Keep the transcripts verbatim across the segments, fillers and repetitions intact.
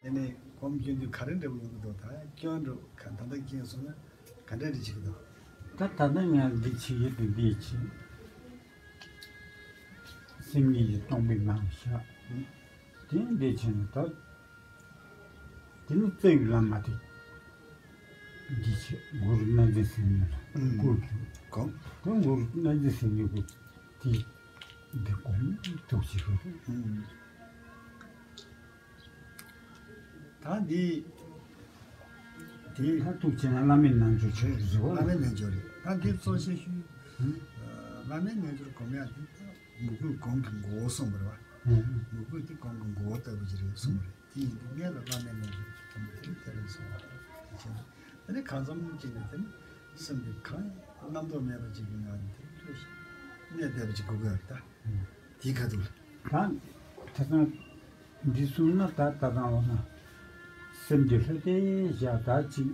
དེ་ནས་སྒོམ་སྐྱོན་དུས་ག་རེ་འདྲ་པོ་ཡོང་གི་འདུག་ད་སྐྱོན་འགྲོ་ག་ད་ལྟ་སྐྱེས་སོང་ན་ག་འདྲ་རེ་བྱེད་ཀྱི་འདུག་ད་ད་ལྟ་ང་འདི་བྱེད་ཀྱི་འདུག་འདི་བྱེད། སེམས་ཉིད་ཀྱིས་སྟོང་པའི་ངང་བཞག་དེ་འདི་བྱས་ནས་ད། དེ་ནི་རྩ་བའི་བླ་མ་དེ། འདི་བྱེད་གུ་རུ་རྣམ་འདྲེན་སེམས་ཉིད་ལ་ཨུམ། བསྐུལ་དུ། གོ། དེ་གུ་རུ་རྣམ་འདྲེན་སེམས་ཉིད་ཀྱི་དེ་འདི་སྒོམ་ཐུགས་ཆེ་ཤོས་རེད། ཨུམ། ད་འདི་དེ་ད་ཐུགས་ཆེ་ན་བླ་མའི་རྣལ་འབྱོར་ཆེ་རེད་བཟོ་བ་བླ་མའི་རྣལ་འབྱོར་རེད། ད་འདི་གཙོ་ཆེ་ཤོས་ཨུམ། བླ་མའི་རྣལ་འབྱོར་སྒོམ་ཡག་འདི་ད་མོས་གུས་སྒོམ་གྱི་མགོ་བོ་གསུངས་པ་རེད་བ། ཨུམ། མོས་གུས་དེ་སྒོམ་གྱི་མགོ་བོ་ལྟ་བུ་ཅིག་རེད་གསུངས་པ་རེད། དེ་ཡིན་དུས་སྔོན་ལ་བླ་མའི་རྣལ་འབྱོར་སྒོམ་པ་དེ་དེ་རེད་གསུངས་པ་རེད། དེ་བྱས་ན་དེ་ནི་གང་འཚམ་ཅིག་ནས་དེ་ནི་སེམས་དེ་གང་རྣམ་རྟོག་མེད་པ་ཅིག་གི་ངང་ནས་དེ་ལྟོས་ཤིག་གནས་བསྡད་པ་ཅིག་དགོས་ཀྱི་ཡོད་རེད་ད། དེའི་ཁ་ཐུག་ལ། ད་ཐ་ཚང་འདི་གསུངས་ན་ད་ད་ཐང་འོ་ན་སེམས་དེ་ལྷོད་དེ་བཞག་ད་ཅིག་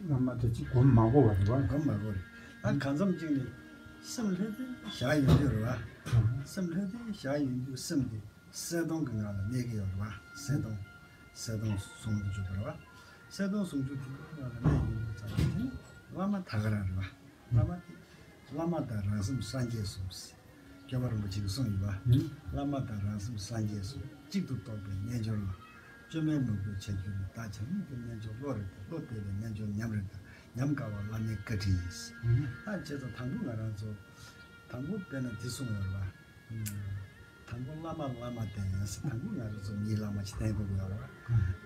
བླ་མ་དེ་ཅིག་སྒོམ་མ་དགོས་པ་རེད་བ། སྒོམ་མ་དགོས་རེད། ད་གང་འཚམ་ཅིག་ནས་སེམས་ལྷོད་དེ་བཞག་ཡོང་དུས་རེད་བ། སེམས་ལྷོད་དེ་བཞག་ཡོང་དུས་སེམས་དེ་གསལ་སྟོང་གི་ངང་ལ་གནས་ཀྱི་ཡོད་རེད་བ། གསལ་སྟོང་། གསལ་སྟོང་ཟུང་དུ་འཇུག་པ་རེད་བ། གསལ་སྟོང་ཟུང་འཇུག་དེ་ངང་ལ་གནས་ཡོང་དུས་ཙམ་ནས་དེ་ནི་བླ་མ་ད་ག་རང་རེད་བ། བླ་མ་དེ། བླ་མ་དང་རང་སེམས་སངས་རྒྱས་སོ། སྐྱོབ་པ་རིན་པོ་ཆེ་གིས་གསུངས་ཡོད་པ། ཨུ། བླ་མ་དང་རང་སེམས་སངས་རྒྱས་སོ། གཅིག་ཏུ་རྟོགས་པའི་རྣལ་འབྱོར་ལ། བཅོས་མའི་མོས་གུས་བྱ་རྒྱུ་ནི། བདག་བྱམས་སྙིང་གི་རྣལ་འབྱོར་བློ་རེད་ད། བློ་གཏད་པའི་རྣལ་འབྱོར་ཉམས་རེད་ད། ཉམས་དཀའ་བ་བླ་མའི་བཀའ་དྲིན་ཡིན། ཨུ། ད་བྱས་ཙང་དང་པོ་ང་རང་ཚོ། དང་པོ་དཔེར་ན་འདི་གསུངས་ཡོད་རེད་པ། དང་པོ་བླ་མ་བླ་མ་བསྟེན་ཟེར། དང་པོ་ང་རང་ཚོ་མིའི་བླ་མ་ཅིག་བསྟེན་དགོས་ཀྱི་ཡོད་རེད་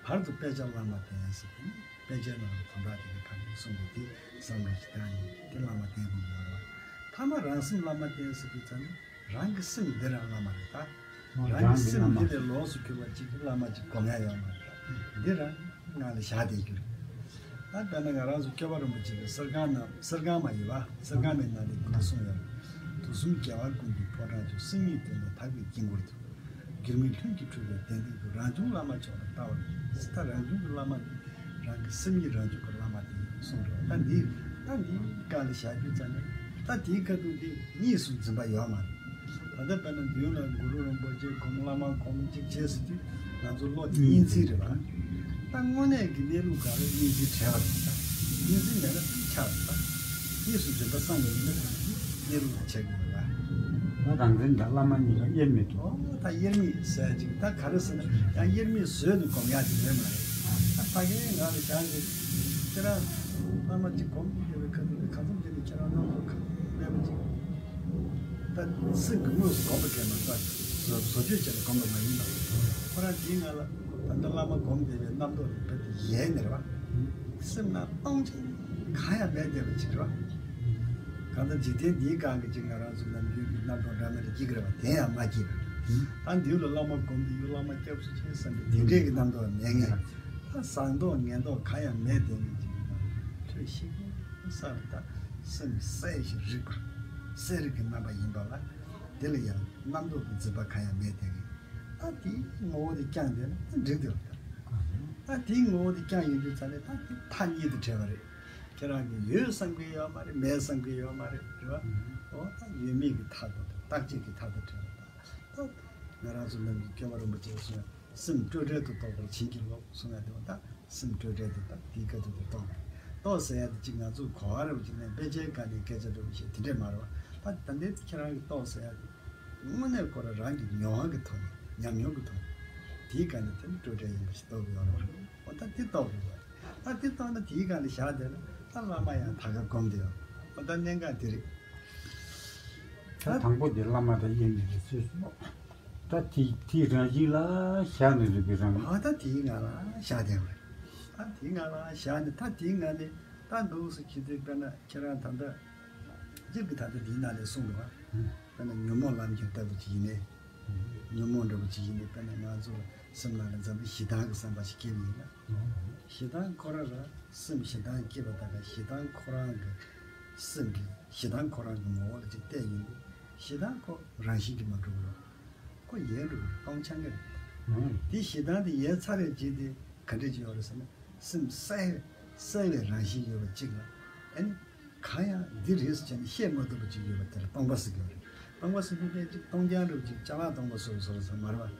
པ། བར་དུ་དཔེ་ཆ་བླ་མ་བསྟེན་ཟེར། དེ་ནི་དཔེ་ཆའི་ནང་ལ་དོན་དག་དེ་ག་ག་རེ་གསུངས་འདུག་དེ་བསམ་བློ་ཞིག་བཏང་ནས་དེ་བླ་མ་བསྟེན་དགོས་ཀྱི་ཡོད་རེད་པ། ཐ་མ་རང་སེམས་བླ་མ་བསྟེན་ཟེར་དུས་ཙམ་ནས་རང་གི་སེམས་འདི་རང་བླ་མ་རེད་ད། རང་གི་སེམས་འདི་ལས་ལོགས་སུ་གྱུར་པ་ཅིག་གི་བླ་མ་ཅིག་སྒོམ་ཡ་ཡོད་མ་རེད་ད། འདི་རང་ངང་ལ་བཞག་བསྡད་རྒྱུ་རེད། ད་དཔེར་ན་ང་རང་ཚོ་སྐྱོབ་པ་རིན་པོ་ཆེ་གི་གསེར་ཁང་ནང་། གསེར་ཁང་མ་ཡིན་པ། གསེར་ཁང་མའི་ནང་ལ་འདི་གསུངས་ཡོད། དུས་གསུམ་རྒྱལ་བ་ཀུན་གྱི་ཕོ་བྲང་ཆེན་པོ། སེམས་ཉིད་དེ་ནི་དག་པའི་དཀྱིལ་འཁོར་དུ། འགྱུར་མེད་ལྷུན་གྱིས་གྲུབ་པའི་གདན་སྟེང་དུ། རང་བྱུང་བླ་མ་མཆོག་ལ་བལྟ་བར་ཟེར། ད་རང་བྱུང་གི་བླ་མ་འདི་རང་གི་སེམས་ཉིད་རང་བྱུང་གི་བླ་མ་དེ་གསུངས་འགྲོ། ད་འདི་ད་འདི་སྒང་ལ་བཞག་རྒྱུ་ཙམ་ནས་ད་དེའི་ཁ་ཐུག་དེ་གཉིས་སུ་འཛིན་པ་ཡོད་མ་རེད། ད་ལྟ་དཔེར་ན་མདུན་ལ་གུ་རུ་རིན་པོ་ཆེ་སྒོམ། བླ་མ་སྒོམ་ཅིག་བྱེད་ཟེར་དུས་ང་ཚོ་བློ་དེ་གཉིས་འཛིན་རེད་པ། ད་དངོས་གནས་ཀྱི་གནས་ལུགས་སྒང་ལ་གཉིས་འཛིན་བྲལ་བ་རེད་པ། གཉིས་འཛིན་མེད་ན་དེ་ཆགས་རེད་པ། གཉིས་སུ་འཛིན་པ་སངས་པ་ཡིན་ན་ད་གནས་ལུགས་ལ་ཆགས་ཀྱི་ཡོད་པ། ད་རང་འཛིན་དང་བླ་མ་གཉིས་ལ་དབྱེར་མེད་དུ། ཨོ་ད་དབྱེར་མེད་ཟེར་ཅིག་ད་ག་རེ་ཟེར་ན་ཡང་དབྱེར་མེད་བཟོས་ནས་སྒོམ་ཡག་དེ་ཡོད་མ་རེད། ད་ཕ་གིའི་ངང་ལ་བཞག་ནས་ཁྱེད་རང་བླ་མ་གཅིག་སྒོམ་གྱི་ཡོད་པའི་ཁ་ཐུག་ལ་གང་འཚམ་བྱས་ནས་ཁྱེད་རང་རྣམ་པ་གང་མེད་པ་ཅིག་ད་སེམས་ཀྱི་དངོས་སུ་སྒོམ་པ་གས་མ་རེད་པ། བཟོ་བཟོ་བཅོས་བྱས་ནས་སྒོམ་པ་མ་ཡིན་པ། ཁོ་རང་དེའི་ངང་ལ་ད་ལྟ་བླ་མ་སྒོམ་བསྡད་པའི་རྣམ་རྟོག་ནི་རྦད་དེ་ཡལ་ནས་རེད་པ། སེམས་ནང་སྟོང་ཆ་གང་ཡང་མེད་བསྡད་པ་ཅིག་རེད་པ། གང་ལྟར་འཇིག་རྟེན་འདིའི་སྒང་གི་ཅིག་ང་རང་ཚོ་ནམ་རྒྱུན་གྱི་རྣམ་རྟོག་འདྲ་མི་འདྲ་སྐྱེ་གི་རེད་པ། དེ་ཡང་མ་སྐྱེས་པ། ད་མདུན་ལ་བླ་མ་སྒོམ་དུས་ཡོད། བླ་མ་སྐྱབས་སུ་མཆི་བསམ་པའི་དེ་འདྲའི་གི་རྣམ་རྟོག་མེད་ངེས། ད་ཟག་མདོག་ངན་མདོག་གང་ཡང་མེད་བསྡད་མཁན་ཅིག་གི་ནང་ལྷོད་ཤིག་གསལ་ལ། ད་སེམས་གསལ་ཞིང་རིག་པ། གསལ་རིག་གི་རྣམ་པ་ཡིན་པ་ལ། དེ་ལ་ཡང་རྣམ་རྟོག་གི་འཛིན་པ་གང་ཡང་མེད་བསྡད་མཁན། ད་དེའི་ངོ་བོ་དེ་བསྐྱངས་བསྡད་ན་ད་འགྲིག་འདུག་ད་དེའི་ངོ་བོ་དེ་བསྐྱངས་ཡོང་དུས་ཙམ་ནས་ད་དེ་མཐའ་གཉིས་དེ་བྲལ་བ་རེད། ཁྱེད་རང་གིས་ཡོད་བསམ་གྱི་ཡོད་མ་རེད། མེད་བསམ་གྱི་ཡོད་མ་རེད། རེད་བ། ཨོ་ད་ཡོད་མེད་ཀྱི་མཐའ་དང་རྟག་ཆད་ཀྱི་མཐའ་དང་བྲལ་བ་དང་། ད་ང་རང་ཚོ་ནང་གི་སྐྱོབ་པ་རིན་པོ་ཆེས་གསུངས་ཡ། སེམས་སྤྲོས་བྲལ་དུ་རྟོགས་པར་བྱིན་གྱིས་རློབས་གསུངས་ཡ་དེ་བ། ད་སེམས་སྤྲོས་བྲལ་དུ་ད་དེའི་ཁ་ཐུག་ཏུ་རྟོགས་པ་རེད། རྟོགས་ཟེར་ཡ་དེ་ཅིག་ང་ཚོ་གོ་བ་རེ་བ་ཅིག་ནས་དཔེ་ཆའི་སྒང་ནས་སྐད་ཆ་འདྲ་བོ་བཤད་དེ་འདྲས་མ་རེད་བ། ད་ད་ལྟའི་ཁྱེད་རང་གིས་རྟོགས་ཟེར་ཡ་དེ་དངོས་གནས་ཁོ་རང་རང་གི་མྱོང་བ་གི་ཐོག་ནས། ཉམས་མྱོང་གི་ཐོག་ནས་དེའི་སྒང་ནས་དེ་ནི་སྤྲོས་བྲལ་ཡིན་པ་ཞིག་རྟོགས་དགོས་ཡོད་རེད་བ། འོ་ད་དེ་རྟོགས་དགོས་པ་རེད། ད་དེ་རྟོགས་ན་དེའི་སྒང་ནས་བཞག་བསྡད་ན་ད་བླ་མ་ཡང་ད་ག་སྒོམ་བསྡད་ཡོད། འོ་ད་གནད་འགག་དེ་རེད། ད་དང་པོ་དེ་བླ་མ་དང་དབྱེར་མེད་དུ་ཚུལ་སོང་། ད་དེ་དེའི་རང་བཞིན་ལ་བཞག་ནས་རིག་པའི་རང་། ཨ་ད་དེའི་ངང་ལ་བཞག་བསྡད་པ་རེད། ད་དེའི་ངང་ལ་བཞག་ནས་ད་དེའི་ངང་ནས་ད་འདུག་སེ་བྱེད་དུས་དཔེར་ན་ཁྱེད་རང་ད་ལྟ་སྤྱིར་གྱི་ད་ལྟ་འདིའི་ནང་ལ་གསུངས་འདུག་བ། དཔེར་ན་ཉོན་མོངས་ལམ་གྱི་ལྟ་བུ་ཅིག་ཡིན་ནའི། ཉོན་མོངས་འདྲ་བོ་ཅིག་ཡིན་ནའི་དཔེར་ན་ང་ཚོ་ལ་སེམས་ནང་ལ་འཛམ་བུའི་ཞེ་སྡང་གི་བསམ་པ་ཞིག་སྐྱེས་པ་ཡིན་ན། ཞེ་སྡང་ཁོ་རང་རང་སེམས་ཞེ་སྡང་སྐྱེས་པ་དང་། ཞེ་སྡང་ཁོ་རང་གི་སེམས་ཀྱི་ཞེ་སྡང་ཁོ་རང་གི་ངོ་བོ་ལ་ཅིག་བལྟས་ཡོང་དུས་ཞེ་སྡང་ཁོ་རང་བཞིན་གྱིས་མ་གྲུབ་རོགས། ཁོ་ཡལ་འགྲོ་གི་རེད། སྟོང་ཆ་ངེས་རེད། དེ་ཞེ་སྡང་དེ་ཡལ་ཚར་བའི་རྗེས་དེ་ག་འདྲ་ཅིག་ཡོད་རེད་ཟེར་ན། སེམས་གསལ་བའི་གསལ་བའི་རང་བཞིན་ཡོད་པ་ཅིག་ལ། ཨ་ནི་གང་ཡང་འདི་རེད་ཟེར་བྱས་ནས་བཤད་མ་ཐུབ་པ་ཅིག་ཡོད་པ་དེ་ལ་སྟོང་པ་ཟེར་གྱི་ཡོད་རེད། སྟོང་པ་ཟེར་དུས་དེ་ཅིག་སྟོང་རྐྱང་འདྲ་བོ་ཅིག་ཅ་ལག་སྟོང་པ་བཟོ་བཟོ་རེད་ཟེར་མ་རེད་བ།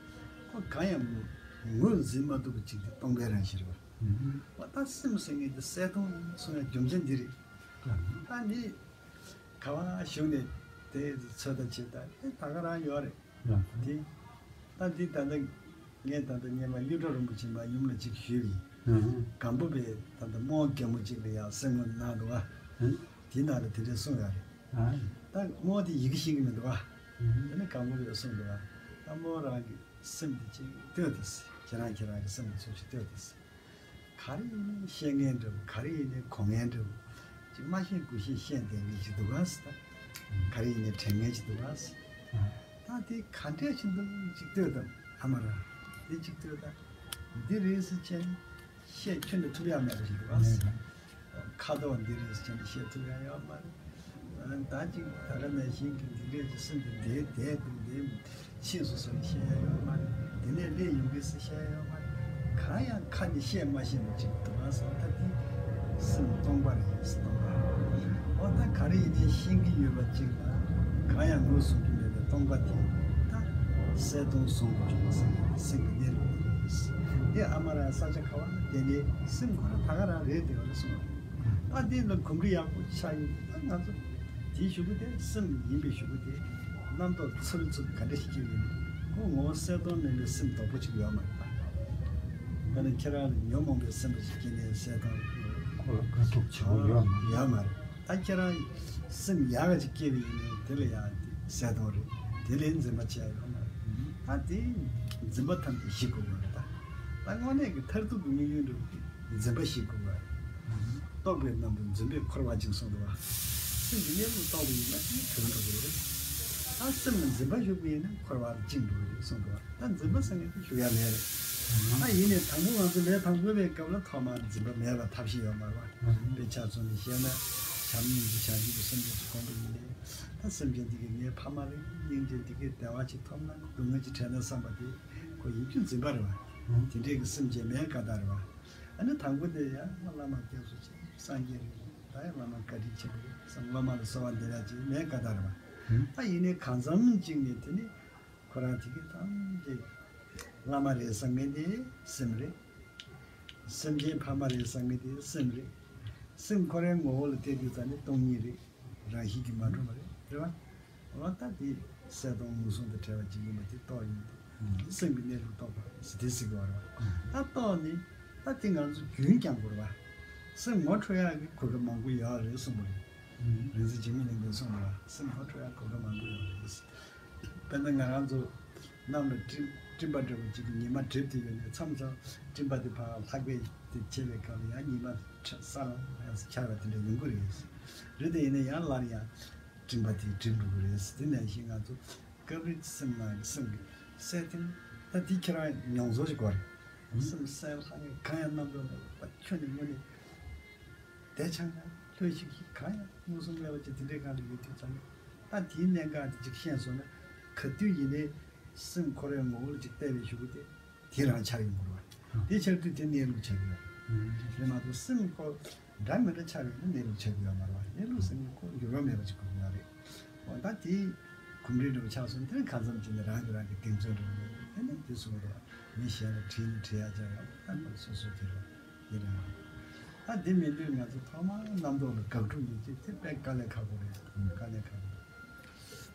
ཁོ་གང་ཡང་ ངོས་འཛིན་མ་ཐུབ་པ་ཅིག་དེ་སྟོང་པའི་རང་བཞིན་རེད་པ། འོ་ད་སེམས་ཟེར་མཁན་དེ་གསལ་སྟོང་ཡིན་གསུང་ཡ་རྒྱུ་མཚན་འདི་རེད། ད་འདི་ག་བ་བཞུགས་ནས་དེ་ཚོད་ལྟ་བྱེད་ད་དེ་ད་ག་རང་ཡོད་རེད། དེ་ད་འདི་ད་ལྟ་ངས་ད་ལྟ་སྔས་མ་གླིང་བྲག་རིན་པོ་ཆེ་མ་ཡུམ་ལ་ཅིག་ཞུས་པ་ཡིན། སྒམ་པོ་པས་ད་ལྟ་རྨོ་རྒན་མོ་ཅིག་ལ་ཡང་གསེར་དངུལ་གནང་འདུག་བ། དེའི་ནང་ལ་དེ་འདྲས་གསུངས་ཡོད་རེད། ད་རྨོ་དེ་ཡི་གེ་ཤེས་ཀྱི་མི་འདུག་བ། དེ་ནི་སྒམ་པོ་པས་གསུངས་འདུག་བ། ད་རྨོ་རང་གི་སེམས་དེ་ཅིག་ལྟོས་ཏེ། ཁྱེད་རང་ཁྱེད་རང་གི་སེམས་ལ་ཚུར་ཅིག་ལྟོས་ཏེ། ག་རེ་ཡིན་ནའི་ཤེས་མཁན་འདྲ་བོ། ག་རེ་ཡིན་ནའི་གོ་མཁན་འདྲ་བོ། ཅིག་མ་ཤེས་དགུ་ཤེས་ཤེས་བསྡད་མཁན་ཅིག་འདུག་ག་ཟེར། ད་ག་རེ་ཡིན་ནའི་དྲན་མཁན་ཅིག་འདུག་ག་ཟེར། ད་དེ་ག་འདྲས་ཅིག་འདུག་ཅིག་ལྟོས་དང་། ཨ་མ་ར། དེ་ཅིག་ལྟོས་དང་། འདི་རེད་ཟེར་བྱས་ནས་བཤད་ཁྱོན་ནས་ཐུབ་ཡ་མེད་པ་ཞིག་འདུག་ག་ཟེར། ཁ་དོག་འདི་རེད་ཟེར་བྱས་ནས་བཤད་ཐུབ་ཡ་ཡོད་མ་རེད། ད་ཅིག་ད་ག་ནང་བཞིན་གྱི་འདི་འདྲས་ཀྱི་སེམས་དེ་འདིར་བསྡད་འདུག་འདི་ཕྱིན་སོང་ཟེར་ནས་བཤད་ཡ་ཡོད་མ་རེད། དེ་ནས་སླེབས་ཡོང་གི་ཟེར་བཤད་ཡ་ཡོད་མ་རེད། གང་ཡང་ཁ་ནས་བཤད་མ་ཤེས་པ་ཅིག་འདུག་ག་ཟེར། ད་འདི་སེམས་སྟོང་པ་རེད། སེམས་སྟོང་པ། འོ་ད་ག་རེ་ཡིན་ནའི་ཤེས་ཀྱི་ཡོད་པ་ཅིག་ལ་གང་ཡང་ངོས་བཟུང་རྒྱུ་མེད་པའི་སྟོང་པ་དེ་ད་གསལ་སྟོང་བཟུང་དགོས་བྱུང་ཟེར་ནས་སེམས་ཀྱི་གནས་ལུགས་དེ་རེད། དེ་ཨ་མ་ར་ས་ཆ་ག་བ་ལ་བསྡད་ནའི་སེམས་ཁོ་རང་ད་ག་རང་རེད་བསྡད་པ་རེད་གསུངས་པ་རེད། ད་འདི་ལ་གོམས་འདྲིས་ཡག་པོ་ཆགས་ཡོད། ད་ང་ཚོ་དེའི་གཞུག་གུ་དེ་སེམས་ཡིན་པའི་གཞུག་གུ་དེ་རྣམ་རྟོག་ཚུར་ཚུར་ག་འདྲ་ཞིག་སྐྱེ་ཡོད་ནས་ཁོ་ངོ་བོ་གསལ་སྟོང་མིན་པའི་སེམས་རྡོག་པོ་ཅིག་ཡོད་མ་རེད་པ། ད་ནི་ཁྱེད་རང་ལ་ཉོན་མོངས་པའི་སེམས་པ་ཞིག་སྐྱེས་ནས་གསལ་སྟོང་ཁོ་ལ་དགོས་ཐུག་ཆེ་བོ་ཡོད་མ་རེད། ཡོད་མ་རེད། ད་ཁྱེད་རང་སེམས་ཡག་ག་ཅིག་སྐྱེས་པ་ཡིན་ནའི་དེ་ལ་ཡང་དེ་གསལ་སྟོང་རེད། དེ་ལས་འཛིན་པ་བྱས་ཡོད་མ་རེད། ད་དེ་འཛིན་པ་ཐམས་ཅད་ཞིག་དགོས་པ་རེད། ད་ད་དངོས་གནས་ཀྱི་མཐར་ཐུག་གི་དམིགས་ཡུལ་འདྲ་བོ་དེ་འཛིན་པ་ཞིག་དགོས་པ་རེད། རྟོག་པའི་སྣམ་བུ་འཛིན་པས་འཁོར་བ་འཇིག་གསུངས་འདུག་བ། སེམས་ཀྱི་གནས་ལུགས་རྟོགས་པ་ཡིན་ན་དེ་གྲོལ་འགྲོ་གི་རེད། ད་སེམས་ལ་འཛིན་པ་ཞུགས་པ་ཡིན་ན་འཁོར་བར་འཇིག་འགྲོ་གི་རེད་གསུངས་འདུག་བ། ད་འཛིན་པ་ཟེར་མཁན་དེ་ཞུགས་ཡ་མེད་རེད། ད་ཡིན་ནའི་དང་པོ་ང་ཚོ་ལས་དང་པོ་པའི་སྐབས་ལ་ཐོག་མར་འཛིན་པ་མེད་པ་ཐབས་ཤེས་ཡོད་མ་རེད་བ། དཔེ་ཆ་མཚོན་ནས་བཤད་ན་བྱམས་སྙིང་རྗེ་བྱང་ཆུབ་ཀྱི་སེམས་ཅན་ཚོ་སྒོམ་པ་ཡིན་ནའི་ད་སེམས་ཅན་འདི་གིས་ངའི་ཕ་མ་རེད། སྙིང་རྗེ་འདི་གས་བདེ་བ་ཅིག་ཐོབ་ན་སྡུག་བསྔལ་ཅིག་བྲལ་ན་བསམ་པ་དེ་ཁོ་ཡིན་རྒྱུ་འཛིན་པ་རེད་བ། དེ་འདྲས་ཀྱི་སེམས་ཅན་མེད་ཀ་ད་རེད་བ། ཨ་ནི་དང་པོ་དེ་ཡང་བླ་མ་སྐྱབས་སུ་མཆི། སངས་རྒྱས་རེད། ད་ཡང་བླ་མ་བཀའ་དྲིན་ཆེན་པོ་རེད་བསམ་སློབ་མ་ལ་གསོལ་བ་འདེབས་ཡ་ཅིག་མེད་ཀ་ད་རེད་བ། ཨ་ཡིན་ནའི་གང་འཚམ་ཅིག་ནས་དེ་ནི་ཁོ་རང་དེ་གི་ཐམས་ཅད་བླ་མ་རེད་བསམ་མཁན་དེ་སེམས་རེད། སེམས་ཅན་ཕ་མ་རེད་བསམ་མཁན་དེ་སེམས་རེད། སེམས་ཁོ་རའི་ངོ་བོ་ལ་བལྟས་དུས་ཙམ་ནས་སྟོང་ཉིད་རེད། རང་བཞིན་གྱིས་མ་གྲུབ་པ་རེད། རེད་བ། འོ་ད་དེ་གསལ་སྟོང་ངོས་བཟུང་དང་བྲལ་བ་ཅིག་ཡིན་པ་དེ་རྟོགས་ཡོང་དུས་སེམས་ཀྱི་གནས་ལུགས་རྟོགས་པ་ཟེར་དེ་ཟེར་གི་བ་རེད་བ། ད་རྟོགས་ནས་ད་དེ་ང་ཚོ་རྒྱུན་བསྐྱང་དགོས་རེད་བ། སེམས་ངོ་འཕྲོད་ཡག་གི་གོ་སྐབས་མང་པོ་ཡོད་རེད་གསུངས་པ་རེད། རིག་འཛིན་འཇིགས་མེད་གླིང་པས་གསུངས་པ་རེད་བ། སེམས་ངོ་འཕྲོད་ཡག་གོ་སྐབས་མང་པོ་ཡོད་རེད། དཔེར་ན་ང་རང་ཚོ་གནམ་ལ་སྤྲིན་སྤྲིན་པ་འདྲ་བོ་ཅིག་གིས་ཉི་མ་བསྒྲིབས་ཏེ་ཡོད་ནས་མཚམས་མཚམས་སྤྲིན་པ་དེ་ཕར་ལྷགས་པས་དེ་ཆེ་བའི་སྐབས་ལ་ཡང་ཉི་མ་ས་ལ་ཡང་འཆར་བ་དེ་འདྲ་ཡོང་གི་རེད། རེད་དེ་ཡིན་ན་ཡང་སླར་ཡང་སྤྲིན་པ་དེ་འགྲིབ་འགྲོ་གི་རེད། དེ་ནང་བཞིན་ང་ཚོ་སྐབས་རེ་སེམས་ནང་གི་སེམས་ཀྱི་གསལ་ཐིང་ད་དེ་ཁྱེད་རང་མྱོང་ཚོར་ཞིག་དགོས་རེད། སེམས་གསལ་ལྷང་ངེ་གང་ཡང་རྣམ་རྟོག་མེད་པ་ཁྱོན་ནས་དངོས་གནས་བདེ་ཆགས་ཡང་ལྷོད་ཤིག་ཤིག་གང་ཡང་མངོན་སུམ་མེད་པ་ཅིག་དེ་འདྲའི་སྒང་ལ་ཡོད་དུས་ཙམ་ནས་ད་དེའི་གནད་འགག་དེ་ཅིག་ཤེས་སོང་ན་ག་དུས་ཡིན་ནའི་སེམས་ཁོ་རའི་ངོ་བོ་ལ་ཅིག་བལྟས་པའི་གཞུག་གུ་དེ་དེ་རང་འཆར་ཡོང་དགོས་རེད་བ། དེ་འཆར་དུས་དེ་གནས་ལུགས་ཆགས་ཀྱི་ཡོད་རེད། དེ་མ་གཏོགས་སེམས་ཁོ་འདྲ་མི་འདྲ་ཆགས་ཡོད་ན་གནས་ལུགས་ཆགས་ཀྱི་ཡོད་མ་རེད་བ། གནས་ལུགས་ཟེར་མཁན་ཁོ་འགྱུར་བ་མེད་པ་ཅིག་དགོས་ཀྱི་ཡོད་རེད། འོ་ད་དེ་གོམས་འདྲིས་འདྲ་བོ་ཆགས་སོང་དེ་ནི་གང་འཚམ་ཅིག་ནས་རང་གིས་རང་གི་གདེང་ཚོད་འདྲ་བོ་ཡོད་དེ་ནི་དེ་གསུངས་རེད་བ། མི་གཞན་ལ་དྲིས་ནི་དྲི་ཡག་ཅིག་ཡོད་ད་ནི་སོ་སོ་དེ་རེད་བ། དེ་རེད་བ། ད་དེ་མིན་དུས་ང་ཚོ་ཐོག་མར་རྣམ་རྟོག་ལ་དགག་སྒྲུབ་ཡོད་ཅེས་དེ་དཔེ་དཀའ་ལས་ཁག་པོ་རེད། དཀའ་ལས་ཁག་པོ་རེད།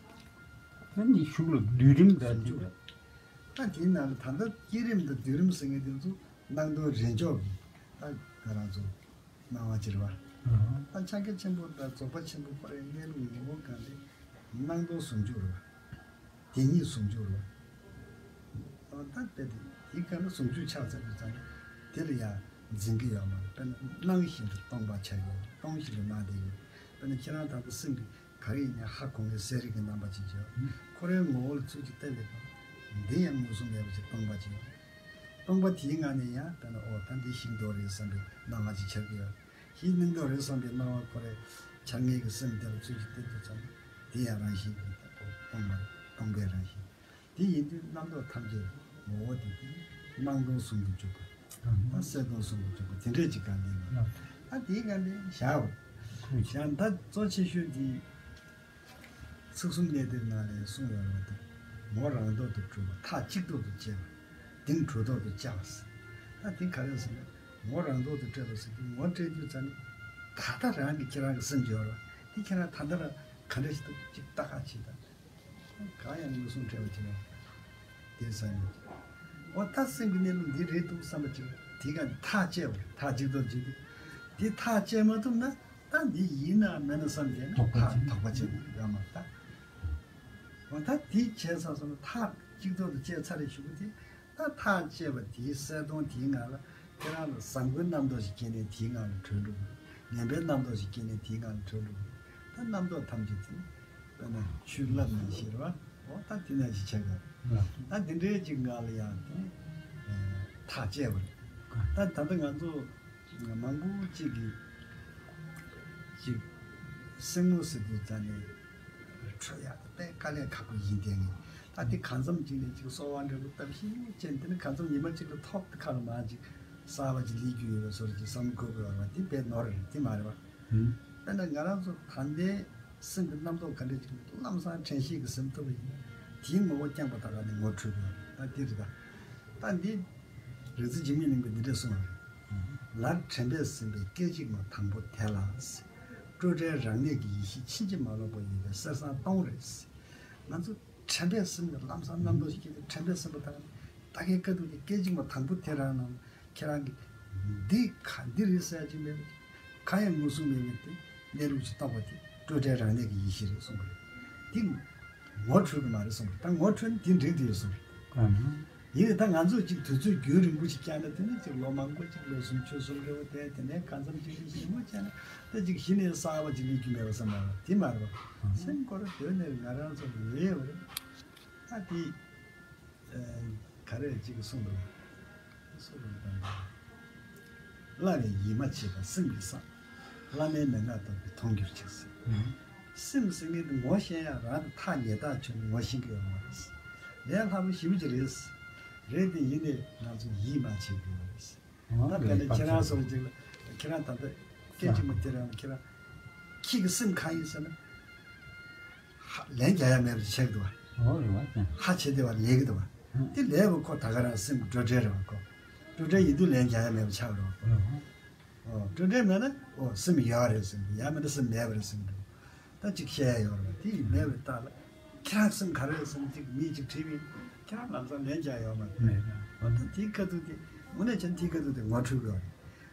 ད་ནི་གཞུག་ལ་སྡུད་རིམ་འདྲ་ཅིག་རེད། ད་དེའི་ནང་ལ་ད་ལྟ་བསྐྱེད་རིམ་དང་སྡུད་རིམ་ཟེར་མཁན་དེ་ཚོ་སྣང་སྟོང་རེས་འཇོག་གི་ད་ང་རང་ཚོ་སྣང་བ་ཅིག་རེད་བ། ད་ཕྱག་རྒྱ་ཆེན་པོ་དང་རྫོགས་པ་ཆེན་པོ་ཁོ་རའི་གནས་ལུགས་ངོ་བོ་གང་དེ་སྣང་སྟོང་ཟུང་འཇུག་རེད་བ། དེ་ཉིད་ཟུང་འཇུག་རེད་བ། ད་དཔེ་དེ་དེའི་སྐབས་ལ་ཟུང་འཇུག་ཆགས་ཚར་དུས་ཙམ་ནས་དེ་ལ་ཡང་འཛིན་གྱི་ཡོད་མ་རེད། དཔེར་ན་སྣང་བཞིན་དུ་སྟོང་པ་ཆགས་ཡོད། སྟོང་བཞིན་དུ་སྣང་བསྡད་ཡོད། དཔེར་ན་ཁྱེད་རང་ད་ལྟ་སེམས་ཀྱི་ག་རེ་ཡིན་ནའི་ཧ་གོ་མཁན་གསལ་རིག་གི་རྣམ་པ་ཅིག་བྱས། ཁོ་རའི་ངོ་བོ་ལ་ཚུར་ཅིག་བལྟས་པའི་སྐབས་འདི་ཡང་མངོན་སུམ་མེད་པ་ཅིག་སྟོང་པ་ཅིག་ཡོད། སྟོང་པ་དེའི་ངང་ནས་ཡང་དཔེར་ན་འོ་ད་འདི་ཤིང་ཏོག་རེད་བསམ་པའི་སྣང་བ་ཅིག་འཆར་གྱི་ཡོད། ཤིང་སྣ་ཏོག་རེད་བསམ་པའི་སྣང་བ་ཁོ་རའི་འཆར་ངེས་ཀྱི་སེམས་དེ་ལ་ཚུར་ཅིག་བལྟས་དུས་ཙམ་དེ་ཡང་རང་བཞིན་གྱིས་སྟོང་པ་སྟོང་པའི་རང་བཞིན། དེ་ཡིན་དུས་རྣམ་རྟོག་ཐམས་ཅད་ངོ་བོ་དེ་དེ་སྣང་སྟོང་ཟུང་དུ་འཇུག་པ། ད་གསལ་སྟོང་ཟུང་དུ་འཇུག་པ་དེ་འདྲས་ཅིག་ག་ལས་ན། ད་དེའི་ག་ལས་བཞག་པ། ཡང་ད་གཙོ་ཆེ་ཤོས་དེ་ཚིག་གསུམ་གནད་བརྡེགས་ནང་ལས་གསུངས་ཡོད་རེད་བ། དེ་ངོ་རང་ཐོག་ཏུ་གྲུབ་པ་མཐའ་གཅིག་ཏུ་དུ་བཅད་ གདེང་གྲོལ་ཐོག་ཏུ་བཅའ་བ་ཟེར། ད་དེ་ག་རེ་ཟེར་ན། ངོ་རང་ཐོག་ཏུ་སྤྲད་པ་ཟེར་དུས། ངོ་སྤྲད་དུས་ཙམ་ནས་ད་ལྟ་རང་གི་ཁྱེད་རང་གི་སེམས་ཀྱི་ཡོད་རེད། དེ་ཁྱེད་རང་ད་ལྟ་རང་ག་འདྲ་ཞིག་འདུག་ཅིག་ལྟ་ག་བྱེད་ད། གང་ཡང་མངོན་སུམ་སྤྲད་པ་དེ་རེད། དེ་ཟེར་ནས། འོ་ད་སེམས་ཀྱི་གནས་ལུགས་འདི་རེད་འདུག་བསམ་པ་ཅིག་དེ་ག་ནས་ཐག་བཅད་པ་རེད། ཐག་གཅིག་ཏུ་བཅད་དེ། དེ་ཐག་བཅད་མ་ཐུབ་ན། ད་འདི་ཡིན་ན་མིན་ན་བསམ་བསྡད་ན། དོགས་པ་ཐག་བཅད་དོགས་པ་བཅད་ཡོད་མ་རེད་ད། འོ་ད་དེ་བྱས་ཚར་སོང་ན། ཐག་གཅིག་ཐོག་ཏུ་བཅད་ཚར་རེད་ཞུ་གི་དེ། ད་ཐག་བཅད་པ་དེའི་གསལ་སྟོང་དེའི་ངང་ལ། ཁྱེད་རང་ལ་བཟང་པོའི་རྣམ་རྟོག་ཞིག་སྐྱེས་ནས་དེའི་ངང་ལ་གྲོལ་འགྲོ་གི་རེད། ངན་པའི་རྣམ་རྟོག་ཞིག་སྐྱེས་ནས་དེའི་ངང་ལ་གྲོལ་འགྲོ་གི་རེད། ད་རྣམ་རྟོག་ཐམས་ཅད་དེ་ནི་དཔེར་ན་ཆུའི་རླབས་ནང་བཞིན་རེད་བ། འོ་ད་དེ་ནང་བཞིན་ཆགས་ཀྱི་རེད། ད་དེ་འདྲའི་ཅིག་ངང་ལ་ཡང་དེ་ནི་ཐག་བཅད་པ་རེད། ད་ད་ལྟ་ང་ཚོ་མང་པོ་ཅིག་གིས་ཅིག་སེམས་ངོ་ཟེར་དུས་ཙམ་ནས། འཕྲོད་ཡག་དེ་དཔེ་དཀའ་ལས་ཁག་པོ་ཡིན། དེ་ནི་ད་དེ་གང་འཚམ་ཅིག་ནས་ཅིག་གསོལ་བ་འདྲ་པོ་བཏབ་ཤེས་བྱས། དེ་ནི་གང་འཚམ་ཉི་མ་གཅིག་ལ་ཐོག་ཏུ་ཁ་ལ་མར་ཅིག་གསར་པ་ཅིག་སླེབས་རྒྱུ་ཡོད་པའི་བཟོ་འདྲ་ཅིག་བསམ་དགོས་དགོས་པ་དེ་དཔེ་ནོར་རེད། དེ་མ་རེད་པ། དཔེར་ན་ང་རང་ཚོ་ད་ལྟའི་སེམས་ཀྱི་རྣམ་རྟོག་ག་འདྲ་ཅིག་ལམ་སང་དྲན་ཤེས་ཀྱིས་ཟིན་ཐུབ་པ་ཡིན་ན། དེའི་ངོ་བོ་རྐྱང་པ་ད་ག་ནས་ངོ་འཕྲོད་དགོས་རེད། ད་དེ་རེད་ད། ད་འདི་རིག་འཛིན་འཇིགས་མེད་གླིང་པས་འདི་འདྲ་གསུངས་པ་རེད། ལར་དྲན་པས་ཟིན་པའི་སྐད་ཅིག་མ་དང་པོ་དེ་ལ། སྤྲོས་བྲལ་རང་གནས་ཀྱི་ཡེ་ཤེས་ཕྱིན་ཅི་མ་ལོག་པ་ཡོད་པའི་གསེར་སྲང་སྟོང་རེད། ང་ཚོ་དྲན་པས་ཟིན་པའི་ལམ་སང་རྣམ་རྟོག་ཞིག་སྐྱེས་ཏེ། དྲན་པས་ཟིན་པ་དང་ད་གའི་དཀའ་སྡུག་དེ་སྐད་ཅིག་མ་དང་པོ་དེ་རང་ནང་ལ་ཁྱེད་རང་གིས་འདི་ག་འདི་རེད་ཟེར་ཡག་ཅིག་མེད་པ། གང་ཡང་མངོན་སུམ་མེད་པའི་དེ་གནས་ལུགས་ཅིག་རྟོགས་པ་དེ་སྤྲོས་བྲལ་རང་གནས་ཀྱི་ཡེ་ཤེས་རེད་གསུངས་པ་རེད། དེ་ངོ་འཕྲོད་ཀྱི་མ་རེད་གསུངས་པ་རེད། ད་ངོ་འཕྲོད་ན་དེ་འགྲིག་དེ་ཡོད་གསུངས་པ་རེད། ཡིན་ནའི་ད་ང་ཚོས་ཅིག་དུས་ཚོད་རྒྱུན་རིང་པོ་ཞིག་བསྐྱལ་ན། དེ་ནས་ཅིག་ལོ་མང་པོ་ཅིག་ལོ་གསུམ་ཕྱོགས་གསུམ་འདྲ་བོ་བསྡད། དེ་ནས་གང་འཚམ་ཅིག་ཞིབ་མོ་བྱས་ན། ད་ཅིག་གཞི་ནས་གསར་པ་ཅིག་སླེབས་རྒྱུ་མེད་པ་བསམ་པ་རེད། དེ་མ་རེད་པ། སེམས་ཁོ་རང་གདོད་ནས་ང་རང་ཚོ་ལ་ཡོད་པ་རེད། ད་དེ་ག་རེ་ཅིག་གསུངས་འདུག་སུ་རུ་བཏང་། བླ་ནི་ཡིད་མ་ཆེས་པ་སེམས་ཀྱིས་བསམ། བླ་མའི་མན་ངག་ལྟ་བུས་མཐོང་གྱུར་ཅིག་ཟེར། སེམས་ཟེར་མཁན་དེ་ངོ་ཤེས་ཡག་རང་དང་ཐག་ཉེ་ཐག་ཆོད་ནས་ངོ་ཤེས་ཀྱི་ཡོད་མ་རེད། ལས་སླ་པོ་ཞེ་པོ་ཅིག་རེད། རེད་དེ་ཡིན་ནའི་ང་ཚོ་ཡིད་མ་ཆེས་ཀྱི་ཡོད་རེད། ད་དཔེར་ན་ཁྱེད་རང་སོགས་ཅིག་ལ། ཁྱེད་རང་ད་ལྟ་སྐད་ཅིག་མ་དེ་རང་ཁྱེད་རང་ཁྱེད་ཀྱི་སེམས་གང་ཡིན་ཟེར་ན། ཧ་ལན་རྒྱག་ཡ་མེད་པ་ཆགས་འདུག་བ། ཧ་ཆེ་དེ་བ་ལས་ཀྱི་འདུག་བ། དེ་ལས་པ་ཁོ་ད་ག་རང་སེམས་སྤྲོས་བྲལ་རེད་བ་ཁོ། སྤྲོས་བྲལ་ཡིན་དུས་ལན་རྒྱག་ཡ་མེད་པ་ཆགས་རེད་བ་ཁོ། ཨོ་སྤྲོས་བྲལ་མེད་ན་ཨོ་སེམས་ཡོད་རེད་སེམས་འདུག་ཡང་མེད་ན་སེམས་མེད་པ་རེད་སེམས་འདུག་ད་ཅིག་བཤད་ཡ་ཡོད་རེད་བ། དེ་ཡིན་མེད་པའི་རྟགས་ལ། ཁྱེད་རང་སེམས་ག་རེ་སེམས་ཅིག་མི་ཅིག་དྲིས་པས་ཁྱེད་རང་ལམ་སང་ལན་རྒྱག་ཡོད་མ་རེད། ཨོ་ད་དེའི་ཁ་ཐུག་དེ་དངོས་གནས་བྱས་ན་དེའི་ཁ་ཐུག་དེ་ངོ་འཕྲོད་དགོས་རེད།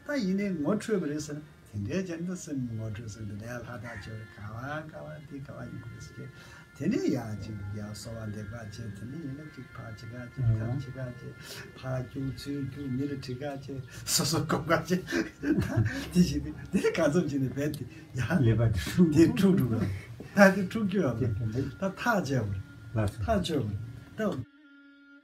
ད་ཡིན་ནའི་ངོ་འཕྲོད་པ་རེད་ཟེར་ན། དེ་འདྲའི་ཅན་དུ་སེམས་ངོ་འཕྲོད་ཟེར་དུས་ནས་ལྷ་དང་ཆོས་ག་བ་ག་བ་འདི་ག་བ་ཡིན་དགོས་ཟེར། དེ་ནས་ཡང་ཅིག་ཡང་གསོལ་བ་འདེབས་ག་བྱེད། དེ་ནས་ཡིན་ན་ཅིག་ཕར་བྱེད་ག་བྱེད། ཐབས་བྱེད་ག་བྱེད། ཕར་རྒྱུག་ཚུར་རྒྱུག་མི་ལ་དྲི་ག་བྱེད། སོ་སོ་སྒོམ་ག་བྱེད། ད་དེ་བྱེད་དུས་དེ་ག་ཚོད་བྱེད་ནས་བས་དེ་ཡང་ལས་པ་དེ་འཁྲུག་དེ་འཁྲུག་འགྲོ་ག་ད་དེ་འཁྲུག་རྒྱུ་ཡོད་མ་རེད། ད་ཐག་བཅད་པ་རེད། ཐག་ཆོད་པ་རེད་ད།